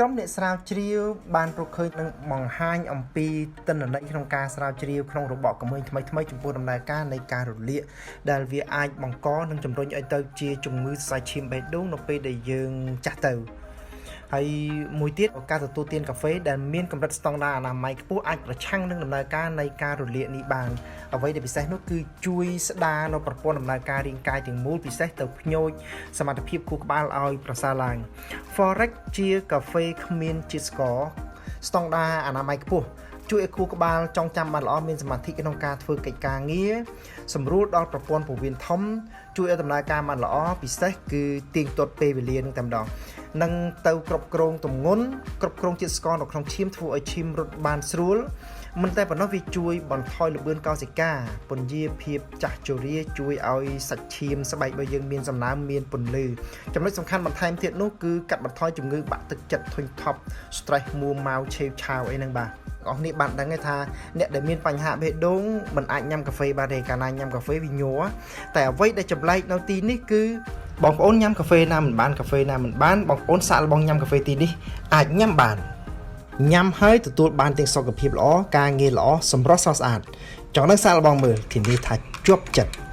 ក្រុមអ្នកស្រាវជ្រាវបានរកឃើញនិងបង្ហាញអំពីទិន្នន័យក្នុងការស្រាវជ្រាវក្នុងរបកគំហើញថ្មីៗចំពោះដំណើរការនៃការរលាកដែលវាអាចបង្កនិងជំរុញឲ្យទៅជាជំងឺសរសៃឈាមបេះដូងនៅពេលដែលយើងចាស់ទៅហើយមួយទៀតការទទួលទានកាហ្វេដែលមានកម្រិតស្តង់ដារអនាម័យខ្ពស់អាចប្រឆាំងនឹងដំណើរការនៃការរលាកនេះបានអ្វីដែលពិសេសនោះគឺជួយស្ដារនៅប្រព័ន្ធដំណើរការរាងកាយទាំងមូលពិសេសទៅភ្ញូចសមត្ថភាពខួរក្បាលឲ្យប្រសើរឡើង Forex ជាកាហ្វេគ្មានជាតិស្ករស្តង់ដារអនាម័យខ្ពស់ជួយឲ្យខួរក្បាលចងចាំបានល្អមានសមាធិក្នុងការធ្វើកិច្ចការងារសម្រួលដល់ប្រព័ន្ធពោះវៀនធំជួយឲ្យដំណើរការបានល្អពិសេសគឺទៀងទាត់ពេលវេលានឹងតែម្ដងនិងទៅគ្រប់គ្រងទម្ងន់គ្រប់គ្រងជាតិស្ករនៅក្នុងឈាមធ្វើឲ្យឈាមរត់បានស្រួលមិនតែប៉ុណ្ណោះវាជួយបន្ថយល្បឿនកោសិកាពន្យាភាពចាស់ជរាជួយឲ្យសាច់ឈាមស្បែករបស់យើងមានសំណើមមានពន្លឺចំណុចសំខាន់បន្ថែមទៀតនោះគឺកាត់បន្ថយជំងឺបាក់ទឹកចិត្តធុញថប់ stress មួម៉ៅឆេវឆាវអីហ្នឹងបាទបងប្អូនបានដឹងទេថាអ្នកដែលមានបញ្ហាបេះដូងមិនអាចញ៉ាំកាហ្វេបានទេកាលណាញ៉ាំកាហ្វេវាញ័រតែអ្វីដែលចម្លែកនៅទីនេះគឺបងប្អូនញ៉ាំកាហ្វេណាមិនបានកាហ្វេណាមិនបានបងប្អូនសាកល្បងញ៉ាំកាហ្វេទីនេះអាចញ៉ាំបានញ៉ាំហើយទទួលបានទាំងសុខភាពល្អការងារល្អសម្រស់ស្រស់ស្អាតចង់នឹងសាកល្បងមើលធានាថាជាប់ចិត្ត។